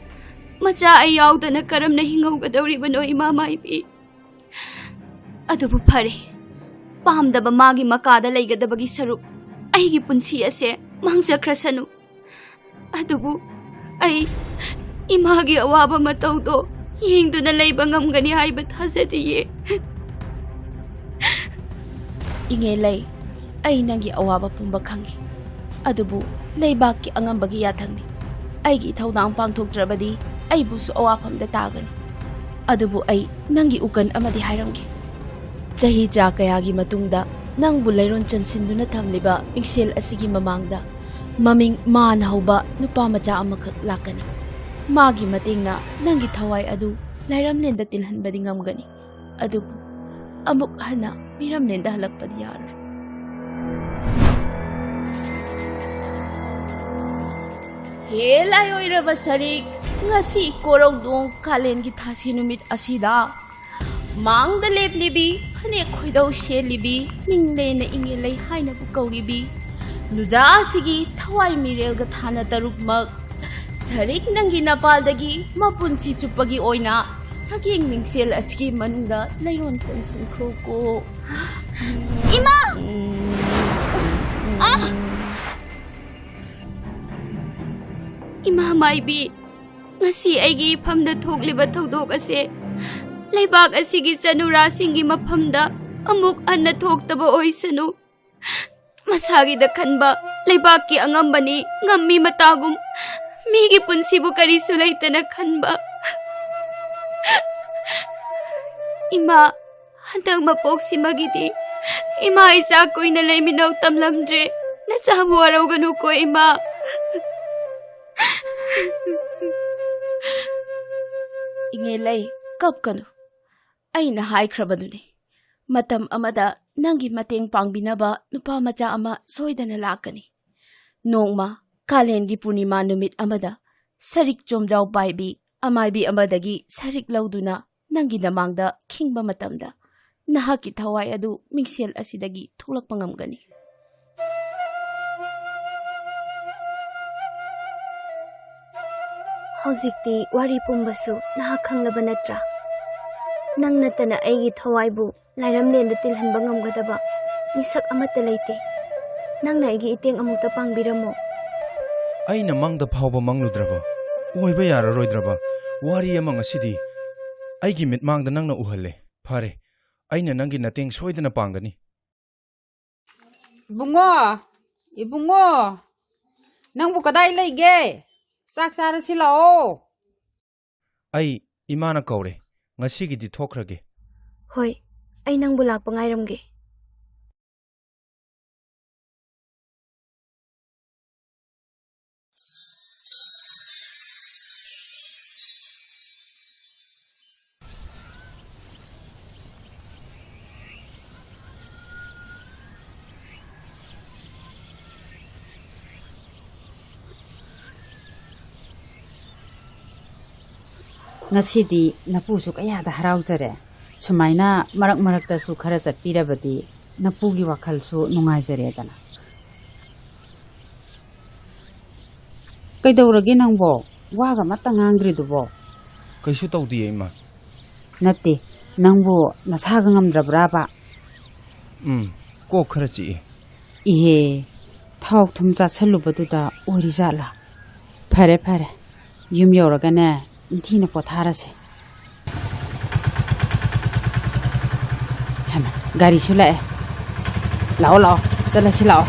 ꯃꯆꯥ ꯑꯩ ꯌꯥꯎꯗꯅ ꯀꯔꯝꯅ ꯍꯤꯡꯍꯧꯒꯗꯧꯔꯤꯕꯅꯣ, ꯏꯃꯥ ꯃꯥꯏꯕꯤ? ꯑꯗꯨꯕꯨ ꯐꯔꯦ, ꯄꯥꯝꯗꯕ ꯃꯥꯒꯤ ꯃꯀꯥꯗ ꯂꯩꯒꯗꯕꯒꯤ ꯁꯔꯨꯛ ꯑꯩꯒꯤ ꯄꯨꯟꯁꯤ ꯑꯁꯦ ꯃꯥꯡꯖꯈ꯭ꯔꯁꯅꯨ꯫ ꯑꯗꯨꯕꯨ ꯑꯩ ꯏꯃꯥꯒꯤ ꯑꯋꯥꯕ ꯃꯇꯧꯗꯣ ꯌꯦꯡꯗꯨꯅ ꯂꯩꯕ ꯉꯝꯒꯅꯤ ꯍꯥꯏꯕ ꯊꯥꯖꯗꯤꯌꯦ꯫ ꯏꯉꯦꯜꯂꯩ, ꯑꯩ ꯅꯪꯒꯤ ꯑꯋꯥꯕ ꯄꯨꯝꯕ ꯈꯪꯏ꯫ ꯑꯗꯨꯕꯨ ꯂꯩꯕꯥꯛꯀꯤ ꯑꯉꯝꯕꯒꯤ ꯌꯥꯊꯪꯅꯤ꯫ ꯑꯩꯒꯤ ꯏꯊꯧꯗꯥꯡ ꯄꯥꯡꯊꯣꯛꯇ꯭ꯔꯕꯗꯤ ꯑꯩꯕꯨꯁꯨ ꯑꯋꯥꯐꯝꯗ ꯇꯥꯒꯅꯤ꯫ ꯑꯗꯨꯕꯨ ꯑꯩ ꯅꯪꯒꯤ ꯎꯀꯟ ꯑꯃꯗꯤ ꯍꯥꯏꯔꯝꯒꯦ꯫ ꯆꯍꯤ ꯆꯥ ꯀꯌꯥꯒꯤ ꯃꯇꯨꯡꯗ ꯅꯪꯕꯨ ꯂꯩꯔꯣꯟ ꯆꯟꯁꯤꯟꯗꯨꯅ ꯊꯝꯂꯤꯕ ꯃꯤꯡꯁꯦꯜ ꯑꯁꯤꯒꯤ ꯃꯃꯥꯡꯗ ꯃꯃꯤꯡ ꯃꯥꯟ ꯍꯧꯕ ꯅꯨꯄꯥ ꯃꯆꯥ ꯑꯃꯈꯛ ꯂꯥꯛꯀꯅꯤ꯫ ꯃꯥꯒꯤ ꯃꯇꯦꯡꯅ ꯅꯪꯒꯤ ꯊꯋꯥꯏ ꯑꯗꯨ ꯂꯥꯏꯔꯝꯂꯦꯟꯗ ꯇꯤꯜꯍꯟꯕꯗꯤ ꯉꯝꯒꯅꯤ꯫ ꯑꯗꯨꯕꯨ ꯑꯃꯨꯛ ꯍꯟꯅ ꯃꯤꯔꯝꯂꯦꯟꯗ ꯍꯜꯂꯛꯄꯗꯤ ꯌꯥꯔꯔꯣꯏ꯫ ꯍꯦ ꯂꯥꯏꯑꯣꯏꯔꯕ ꯁꯔꯤꯛ, ꯉꯁꯤ ꯀꯣꯔꯧꯗꯣꯡ ꯀꯥꯂꯦꯟꯒꯤ ꯊꯥꯁꯤ ꯅꯨꯃꯤꯠ ꯑꯁꯤꯗ ꯃꯥꯡꯗ ꯂꯦꯞꯂꯤꯕꯤ, ꯐꯅꯦꯛ ꯈꯣꯏꯗꯧ ꯁꯦꯠꯂꯤꯕꯤ, ꯃꯤꯡ ꯂꯩꯅ ꯏꯉꯦꯜꯂꯩ ꯍꯥꯏꯅꯕꯨ ꯀꯧꯔꯤꯕꯤ ꯅꯨꯖꯥ ꯑꯁꯤꯒꯤ ꯊꯋꯥꯏ ꯃꯤꯔꯦꯜꯒ ꯊꯥꯅ ꯇꯔꯨꯛꯃꯛ ꯁꯔꯤꯛ ꯅꯪꯒꯤ ꯅꯄꯥꯜꯗꯒꯤ ꯃꯄꯨꯟꯁꯤ ꯆꯨꯞꯄꯒꯤ ꯑꯣꯏꯅ ꯁꯛꯌꯦꯡ ꯃꯤꯡꯁꯦꯜ ꯑꯁꯤꯒꯤ ꯃꯅꯨꯡꯗ ꯂꯩꯔꯣꯟ ꯆꯟꯁꯤꯟꯈ꯭ꯔꯣꯀꯣ꯫ ꯏꯃꯥ! ꯑꯥ! ꯏꯃꯥ ꯃꯥꯏꯕꯤ, ꯉꯁꯤ ꯑꯩꯒꯤ ꯏꯐꯝꯗ ꯊꯣꯛꯂꯤꯕ ꯊꯧꯗꯣꯛ ꯑꯁꯦ ꯂꯩꯕꯥꯛ ꯑꯁꯤꯒꯤ ꯆꯅꯨꯔꯥꯁꯤꯡꯒꯤ ꯃꯐꯝꯗ ꯑꯃꯨꯛ ꯍꯟꯅ ꯊꯣꯛꯇꯕ ꯑꯣꯏꯁꯅꯨ꯫ ꯃꯁꯥꯒꯤꯗ ꯈꯟꯕ ꯂꯩꯕꯥꯛꯀꯤ ꯑꯉꯝꯕꯅꯤ ꯉꯝꯃꯤ ꯃꯇꯥꯒꯨꯝ ꯃꯤꯒꯤ ꯄꯨꯟꯁꯤꯕꯨ ꯀꯔꯤꯁꯨ ꯂꯩꯇꯅ ꯈꯟꯕ꯫ ꯏꯃꯥ, ꯍꯟꯗꯛ ꯃꯄꯣꯛꯁꯤꯃꯒꯤꯗꯤ ꯏꯃꯥ, ꯏꯆꯥ ꯀꯨꯏꯅ ꯂꯩꯃꯤꯟꯅꯧ ꯇꯝꯂꯝꯗ꯭ꯔꯦ꯫ ꯅꯆꯥꯕꯨ ꯋꯥꯔꯧꯒꯅꯨꯀꯣ ꯏꯃꯥ꯫ ꯏꯉꯦꯜꯂꯩ, ꯀꯞꯀꯅꯨ꯫ ꯑꯩꯅ ꯍꯥꯏꯈ꯭ꯔꯕꯗꯨꯅꯤ, ꯃꯇꯝ ꯑꯃꯗ ꯅꯪꯒꯤ ꯃꯇꯦꯡ ꯄꯥꯡꯕꯤꯅꯕ ꯅꯨꯄꯥ ꯃꯆꯥ ꯑꯃ ꯁꯣꯏꯗꯅ ꯂꯥꯛꯀꯅꯤ꯫ ꯅꯣꯡꯃ ꯀꯥꯂꯦꯟꯒꯤ ꯄꯨꯔꯅꯤꯃꯥ ꯅꯨꯃꯤꯠ ꯑꯃꯗ ꯁꯔꯤꯛ ꯆꯣꯝꯖꯥꯎ ꯄꯥꯏꯕꯤ ꯑꯃꯥꯏꯕꯤ ꯑꯃꯗꯒꯤ ꯁꯔꯤꯛ ꯂꯧꯗꯨꯅ ꯅꯪꯒꯤ ꯅꯃꯥꯡꯗ ꯈꯤꯡꯕ ꯃꯇꯝꯗ ꯅꯍꯥꯛꯀꯤ ꯊꯋꯥꯏ ꯑꯗꯨ ꯃꯤꯡꯁꯦꯜ ꯑꯁꯤꯗꯒꯤ ꯊꯣꯛꯂꯛꯄ ꯉꯝꯒꯅꯤ꯫ ꯍꯧꯖꯤꯛꯇꯤ ꯋꯥꯔꯤ ꯄꯨꯝꯕꯁꯨ ꯅꯍꯥꯛ ꯈꯪꯂꯕ ꯅꯠꯇ꯭ꯔꯥ? ꯅꯪ ꯅꯠꯇꯅ ꯑꯩꯒꯤ ꯊꯋꯥꯏꯕꯨ ꯂꯥꯏꯔꯝꯂꯦꯟꯗ ꯇꯤꯜꯍꯟꯕ ꯉꯝꯒꯗꯕ ꯃꯤꯁꯛ ꯑꯃꯠꯇ ꯂꯩꯇꯦ꯫ ꯅꯪꯅ ꯑꯩꯒꯤ ꯏꯇꯦꯡ ꯑꯃꯨꯛꯇ ꯄꯥꯡꯕꯤꯔꯝꯃꯣ꯫ ꯑꯩꯅ ꯃꯪꯗ ꯐꯥꯎꯕ ꯃꯪꯂꯨꯗ꯭ꯔꯕ, ꯑꯣꯏꯕ ꯌꯥꯔꯔꯣꯏꯗ꯭ꯔꯕ ꯋꯥꯔꯤ ꯑꯃ ꯉꯁꯤꯗꯤ ꯑꯩꯒꯤ ꯃꯤꯠꯃꯥꯡꯗ ꯅꯪꯅ ꯎꯍꯜꯂꯦ꯫ ꯐꯔꯦ, ꯑꯩꯅ ꯅꯪꯒꯤ ꯅꯇꯦꯡ ꯁꯣꯏꯗꯅ ꯄꯥꯡꯒꯅꯤ꯫ ꯏꯕꯨꯡꯉꯣ, ꯏꯕꯨꯡꯉꯣ, ꯅꯪꯕꯨ ꯀꯗꯥꯏ ꯂꯩꯒꯦ? ꯆꯥꯛ ꯆꯥꯔꯁꯤ ꯂꯥꯛꯑꯣ꯫ ꯑꯩ ꯏꯃꯥꯅ ꯀꯧꯔꯦ, ꯉꯁꯤꯒꯤꯗꯤ ꯊꯣꯛꯈ꯭ꯔꯒꯦ꯫ ꯍꯣꯏ, ꯑꯩ ꯅꯪꯕꯨ ꯂꯥꯛꯄ ꯉꯥꯏꯔꯝꯒꯦ꯫ ꯉꯁꯤꯗꯤ ꯅꯄꯨꯁꯨ ꯀꯌꯥꯗ ꯍꯔꯥꯎꯖꯔꯦ꯫ ꯁꯨꯃꯥꯏꯅ ꯃꯔꯛ ꯃꯔꯛꯇꯁꯨ ꯈꯔ ꯆꯠꯄꯤꯔꯕꯗꯤ ꯅꯄꯨꯒꯤ ꯋꯥꯈꯜꯁꯨ ꯅꯨꯡꯉꯥꯏꯖꯔꯦꯗꯅ꯫ ꯀꯩꯗꯧꯔꯒꯦ ꯅꯪꯕꯣ? ꯋꯥꯒ ꯑꯃꯠꯇ ꯉꯥꯡꯗ꯭ꯔꯤꯗꯨꯕꯣ? ꯀꯩꯁꯨ ꯇꯧꯗꯤꯌꯦ, ꯏꯃꯥ꯫ ꯅꯠꯇꯦ, ꯅꯪꯕꯨ ꯅꯁꯥꯒ ꯉꯝꯗ꯭ꯔꯕ꯭ꯔꯥꯕ? ꯎꯝ, ꯀꯣꯛ ꯈꯔ ꯆꯤꯛꯏ꯫ ꯏꯍꯦ, ꯊꯥꯎ ꯊꯨꯝ ꯆꯥꯁꯜꯂꯨꯕꯗꯨꯗ ꯑꯣꯏꯔꯤꯖꯥꯠꯂꯥ? ꯐꯔꯦ, ꯐꯔꯦ, ꯌꯨꯝ ꯌꯧꯔꯒꯅꯦ, ꯅꯤꯡꯊꯤꯅ ꯄꯣꯊꯥꯔꯁꯦ꯫ ꯍꯩꯃꯥ, ꯒꯥꯔꯤꯁꯨ ꯂꯥꯛꯑꯦ꯫ ꯂꯥꯛꯑꯣ, ꯂꯥꯛꯑꯣ, ꯆꯠꯂꯁꯤ ꯂꯥꯛꯑꯣ꯫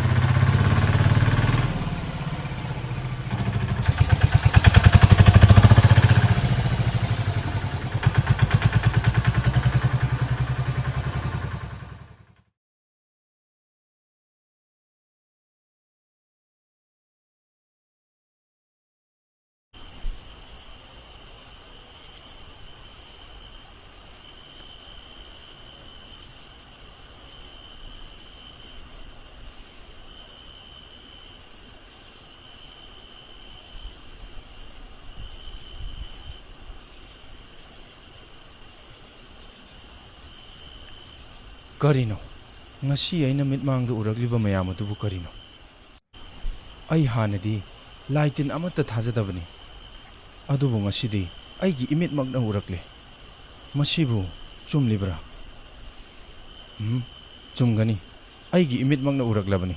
ꯀꯔꯤꯅꯣ? ꯉꯁꯤ ꯑꯩꯅ ꯃꯤꯠꯃꯥꯡꯗ ꯎꯔꯛꯂꯤꯕ ꯃꯌꯥꯝ ꯑꯗꯨꯕꯨ ꯀꯔꯤꯅꯣ? ꯑꯩ ꯍꯥꯟꯅꯗꯤ ꯂꯥꯏ ꯇꯤꯟ ꯑꯃꯠꯇ ꯊꯥꯖꯗꯕꯅꯤ, ꯑꯗꯨꯕꯨ ꯉꯁꯤꯗꯤ ꯑꯩꯒꯤ ꯏꯃꯤꯠꯃꯛꯅ ꯎꯔꯛꯂꯦ꯫ ꯃꯁꯤꯕꯨ ꯆꯨꯝꯂꯤꯕ꯭ꯔꯥ? ꯎꯝ, ꯆꯨꯝꯒꯅꯤ꯫ ꯑꯩꯒꯤ ꯏꯃꯤꯠꯃꯛꯅ ꯎꯔꯛꯂꯕꯅꯤ꯫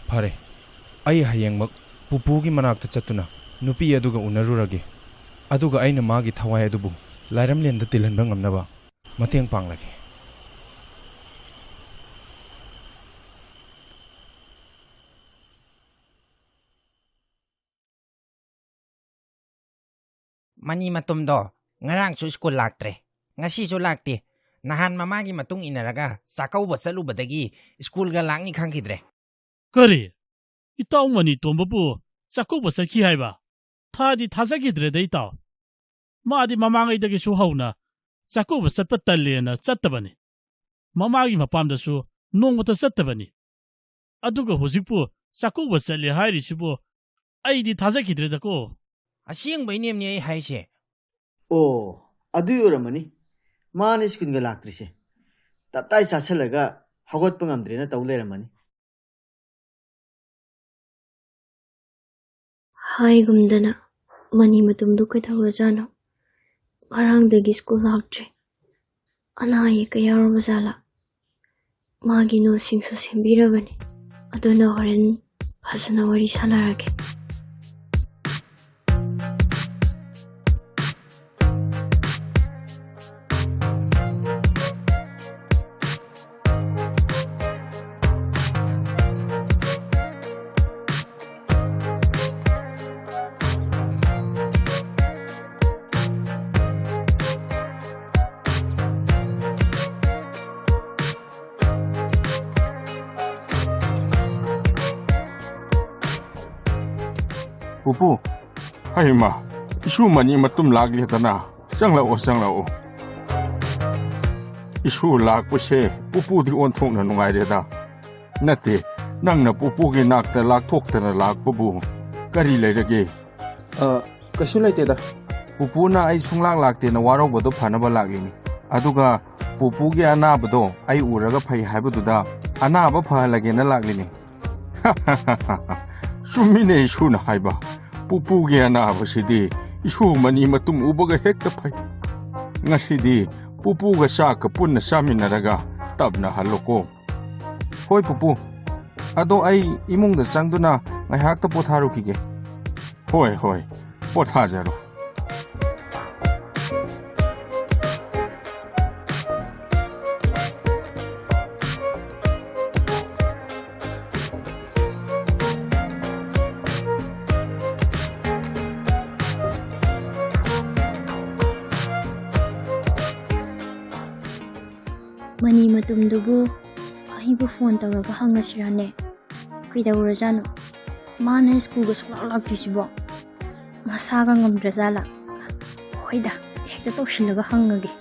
ꯐꯔꯦ, ꯑꯩ ꯍꯌꯦꯡꯃꯛ ꯄꯨꯄꯨꯒꯤ ꯃꯅꯥꯛꯇ ꯆꯠꯇꯨꯅ ꯅꯨꯄꯤ ꯑꯗꯨꯒ ꯎꯅꯔꯨꯔꯒꯦ꯫ ꯑꯗꯨꯒ ꯑꯩꯅ ꯃꯥꯒꯤ ꯊꯋꯥꯏ ꯑꯗꯨꯕꯨ ꯂꯥꯏꯔꯝꯂꯦꯟꯗ ꯇꯤꯜꯍꯟꯕ ꯉꯝꯅꯕ ꯃꯇꯦꯡ ꯄꯥꯡꯂꯒꯦ꯫ ꯃꯅꯤ ꯃꯇꯨꯝꯗꯣ ꯉꯔꯥꯡꯁꯨ ꯁ꯭ꯀꯨꯜ ꯂꯥꯛꯇ꯭ꯔꯦ, ꯉꯁꯤꯁꯨ ꯂꯥꯛꯇꯦ꯫ ꯅꯍꯥꯟ ꯃꯃꯥꯒꯤ ꯃꯇꯨꯡ ꯏꯟꯅꯔꯒ ꯆꯥꯛꯀꯧꯕ ꯆꯠꯂꯨꯕꯗꯒꯤ ꯁ꯭ꯀꯨꯜꯒ ꯂꯥꯛꯅꯤ ꯈꯪꯈꯤꯗ꯭ꯔꯦ꯫ ꯀꯔꯤ? ꯏꯇꯥꯎ ꯃꯅꯤ ꯇꯣꯝꯕꯕꯨ ꯆꯥꯛꯀꯧꯕ ꯆꯠꯈꯤ ꯍꯥꯏꯕ? ꯊꯥꯗꯤ ꯊꯥꯖꯈꯤꯗ꯭ꯔꯦꯗ, ꯏꯇꯥꯎ꯫ ꯃꯥꯗꯤ ꯃꯃꯥꯡꯉꯩꯗꯒꯤꯁꯨ ꯍꯧꯅ ꯆꯥꯛꯀꯧꯕ ꯆꯠꯄ ꯇꯜꯂꯦꯅ ꯆꯠꯇꯕꯅꯤ꯫ ꯃꯃꯥꯒꯤ ꯃꯄꯥꯝꯗꯁꯨ ꯅꯣꯡꯃꯇ ꯆꯠꯇꯕꯅꯤ꯫ ꯑꯗꯨꯒ ꯍꯧꯖꯤꯛꯄꯨ ꯆꯥꯛꯀꯧꯕ ꯆꯠꯂꯦ ꯍꯥꯏꯔꯤꯁꯤꯕꯨ ꯑꯩꯗꯤ ꯊꯥꯖꯈꯤꯗ꯭ꯔꯦꯗꯀꯣ꯫ ꯑꯁꯦꯡꯕꯩꯅꯦꯝꯅꯦ ꯑꯩ ꯍꯥꯏꯁꯦ꯫ ꯑꯣ, ꯑꯗꯨꯏ ꯑꯣꯏꯔꯝꯃꯅꯤ꯫ ꯃꯥꯅ ꯁ꯭ꯀꯨꯜꯒ ꯂꯥꯛꯇ꯭ꯔꯤꯁꯦ꯫ ꯇꯞꯇꯥꯏ ꯆꯥꯁꯤꯜꯂꯒ ꯍꯧꯒꯠꯄ ꯉꯝꯗ꯭ꯔꯦꯅ ꯇꯧ ꯂꯩꯔꯝꯃꯅꯤ꯫ ꯍꯥꯏꯒꯨꯝꯗꯅ, ꯃꯅꯤ ꯃꯇꯨꯝꯗꯨ ꯀꯩꯗꯧꯔꯖꯥꯠꯅꯣ? ꯉꯔꯥꯡꯗꯒꯤ ꯁ꯭ꯀꯨꯜ ꯂꯥꯛꯇ꯭ꯔꯦ꯫ ꯑꯅꯥ ꯑꯌꯦꯛꯀ ꯌꯥꯎꯔꯕ ꯖꯥꯠꯂꯥ? ꯃꯥꯒꯤ ꯅꯣꯠꯁꯤꯡꯁꯨ ꯁꯦꯝꯕꯤꯔꯕꯅꯤ꯫ ꯑꯗꯨꯅ ꯍꯣꯔꯦꯟ ꯐꯖꯅ ꯋꯥꯔꯤ ꯁꯥꯟꯅꯔꯒꯦ꯫ ꯄꯨꯄꯨ, ꯍꯩꯃ, ꯏꯁꯨ ꯃꯅꯤ ꯃꯇꯨꯝ ꯂꯥꯛꯂꯦꯗꯅ꯫ ꯆꯪꯂꯛꯑꯣ, ꯆꯪꯂꯛꯑꯣ꯫ ꯏꯁꯨ ꯂꯥꯛꯄꯁꯦ ꯄꯨꯄꯨꯗꯤ ꯑꯣꯟꯊꯣꯛꯅ ꯅꯨꯡꯉꯥꯏꯔꯦꯗ꯫ ꯅꯠꯇꯦ, ꯅꯪꯅ ꯄꯨꯄꯨꯒꯤ ꯅꯥꯛꯇ ꯂꯥꯛꯊꯣꯛꯇꯅ ꯂꯥꯛꯄꯕꯨ ꯀꯔꯤ ꯂꯩꯔꯒꯦ? ꯑ, ꯀꯩꯁꯨ ꯂꯩꯇꯦꯗ꯫ ꯄꯨꯄꯨꯅ ꯑꯩ ꯁꯨꯡꯂꯥꯛ ꯂꯥꯛꯇꯦꯅ ꯋꯥꯔꯧꯕꯗꯣ ꯐꯅꯕ ꯂꯥꯛꯂꯤꯅꯤ꯫ ꯑꯗꯨꯒ ꯄꯨꯄꯨꯒꯤ ꯑꯅꯥꯕꯗꯣ ꯑꯩ ꯎꯔꯒ ꯐꯩ ꯍꯥꯏꯕꯗꯨꯗ ꯑꯅꯥꯕ ꯐꯍꯜꯂꯒꯦꯅ ꯂꯥꯛꯂꯤꯅꯤ꯫ ꯆꯨꯝꯃꯤꯅꯦ ꯏꯁꯨꯅ ꯍꯥꯏꯕ꯫ ꯄꯨꯄꯨꯒꯤ ꯑꯅꯥꯕꯁꯤꯗꯤ ꯏꯁꯨ ꯃꯅꯤ ꯃꯇꯨꯝ ꯎꯕꯒ ꯍꯦꯛꯇ ꯐꯩ꯫ ꯉꯁꯤꯗꯤ ꯄꯨꯄꯨꯒ ꯆꯥꯛꯀ ꯄꯨꯟꯅ ꯆꯥꯃꯤꯟꯅꯔꯒ ꯇꯞꯅ ꯍꯜꯂꯨꯀꯣ꯫ ꯍꯣꯏ ꯄꯨꯄꯨ꯫ ꯑꯗꯣ ꯑꯩ ꯏꯃꯨꯡꯗ ꯆꯪꯗꯨꯅ ꯉꯥꯏꯍꯥꯛꯇ ꯄꯣꯊꯥꯔꯨꯈꯤꯒꯦ꯫ ꯍꯣꯏ, ꯍꯣꯏ, ꯄꯣꯊꯥꯖꯔꯣ꯫ ꯃꯅꯤ ꯃꯇꯨꯝꯗꯨꯕꯨ ꯑꯩꯕꯨ ꯐꯣꯟ ꯇꯧꯔꯒ ꯍꯪꯉꯁꯤꯔꯅꯦ? ꯀꯩꯗꯧꯔꯖꯥꯠꯅꯣ? ꯃꯥꯅ ꯁ꯭ꯀꯨꯜꯒ ꯁꯨꯡꯂꯥꯛ ꯂꯥꯛꯇ꯭ꯔꯤꯁꯤꯕꯣ? ꯃꯁꯥꯒ ꯉꯝꯗ꯭ꯔꯖꯥꯠꯂꯥ? ꯍꯣꯏꯗ, ꯍꯦꯛꯇ ꯇꯧꯁꯤꯜꯂꯒ ꯍꯪꯉꯒꯦ꯫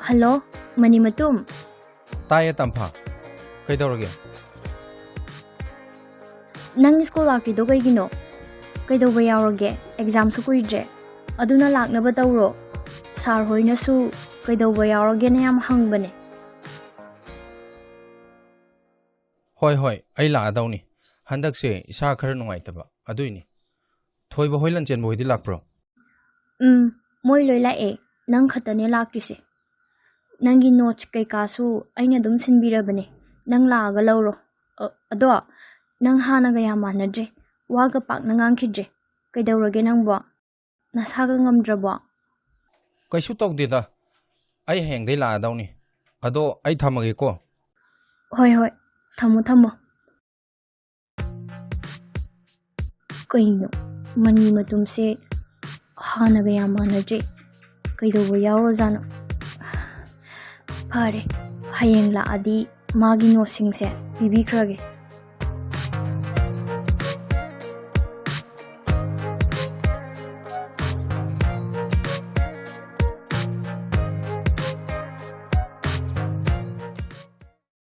ꯍꯜꯂꯣ, ꯃꯅꯤ ꯃꯇꯨꯝ꯫ ꯇꯥꯏꯌꯦ, ꯇꯝꯐꯥ꯫ ꯀꯩꯗꯧꯔꯒꯦ? ꯅꯪ ꯁ꯭ꯀꯨꯜ ꯂꯥꯛꯇ꯭ꯔꯤꯗꯣ ꯀꯩꯒꯤꯅꯣ? ꯀꯩꯗꯧꯕ ꯌꯥꯎꯔꯒꯦ? ꯑꯦꯛꯖꯥꯝꯁꯨ ꯀꯨꯏꯗ꯭ꯔꯦ꯫ ꯑꯗꯨꯅ ꯂꯥꯛꯅꯕ ꯇꯧꯔꯣ꯫ ꯁꯥꯔ ꯍꯣꯏꯅꯁꯨ ꯀꯩꯗꯧꯕ ꯌꯥꯎꯔꯒꯦꯅ ꯌꯥꯝ ꯍꯪꯕꯅꯦ꯫ ꯍꯣꯏ, ꯍꯣꯏ, ꯑꯩ ꯂꯥꯛꯑꯗꯧꯅꯤ꯫ ꯍꯟꯗꯛꯁꯦ ꯏꯁꯥ ꯈꯔ ꯅꯨꯡꯉꯥꯏꯇꯕ, ꯑꯗꯨꯏꯅꯤ꯫ ꯊꯣꯏꯕ ꯍꯣꯏ, ꯂꯟꯆꯦꯟꯕ ꯍꯣꯏꯗꯤ ꯂꯥꯛꯄ꯭ꯔꯣ? ꯎꯝ, ꯃꯣꯏ ꯂꯣꯏ ꯂꯥꯛꯑꯦ꯫ ꯅꯪ ꯈꯛꯇꯅꯦ ꯂꯥꯛꯇ꯭ꯔꯤꯁꯦ꯫ ꯅꯪꯒꯤ ꯅꯣꯠꯁ ꯀꯩꯀꯥꯁꯨ ꯑꯩꯅ ꯑꯗꯨꯝ ꯁꯤꯟꯕꯤꯔꯕꯅꯦ꯫ ꯅꯪ ꯂꯥꯛꯑꯒ ꯂꯧꯔꯣ꯫ ꯑ, ꯑꯗꯣ ꯅꯪ ꯍꯥꯟꯅꯒ ꯌꯥꯝ ꯃꯥꯟꯅꯗ꯭ꯔꯦ꯫ ꯋꯥꯒ ꯄꯥꯛꯅ ꯉꯥꯡꯈꯤꯗ꯭ꯔꯦ꯫ ꯀꯩꯗꯧꯔꯒꯦ ꯅꯪꯕꯣ? ꯅꯁꯥꯒ ꯉꯝꯗ꯭ꯔꯕꯣ? ꯀꯩꯁꯨ ꯇꯧꯗꯦꯗ꯫ ꯑꯩ ꯍꯌꯦꯡꯗꯩ ꯂꯥꯛꯑꯗꯧꯅꯤ꯫ ꯑꯗꯣ ꯑꯩ ꯊꯝꯃꯒꯦꯀꯣ꯫ ꯍꯣꯏ, ꯍꯣꯏ꯫ ꯊꯝꯃꯣ, ꯊꯝꯃꯣ꯫ ꯀꯩꯅꯣ? ꯃꯅꯤ ꯃꯇꯨꯝꯁꯦ ꯍꯥꯟꯅꯒ ꯌꯥꯝ ꯃꯥꯟꯅꯗ꯭ꯔꯦ꯫ ꯀꯩꯗꯧꯕ ꯌꯥꯎꯔꯖꯥꯠꯅꯣ? ꯐꯔꯦ, ꯍꯌꯦꯡ ꯂꯥꯛꯑꯗꯤ ꯃꯥꯒꯤ ꯅꯣꯠꯁꯤꯡꯁꯦ ꯄꯤꯕꯤꯈ꯭ꯔꯒꯦ꯫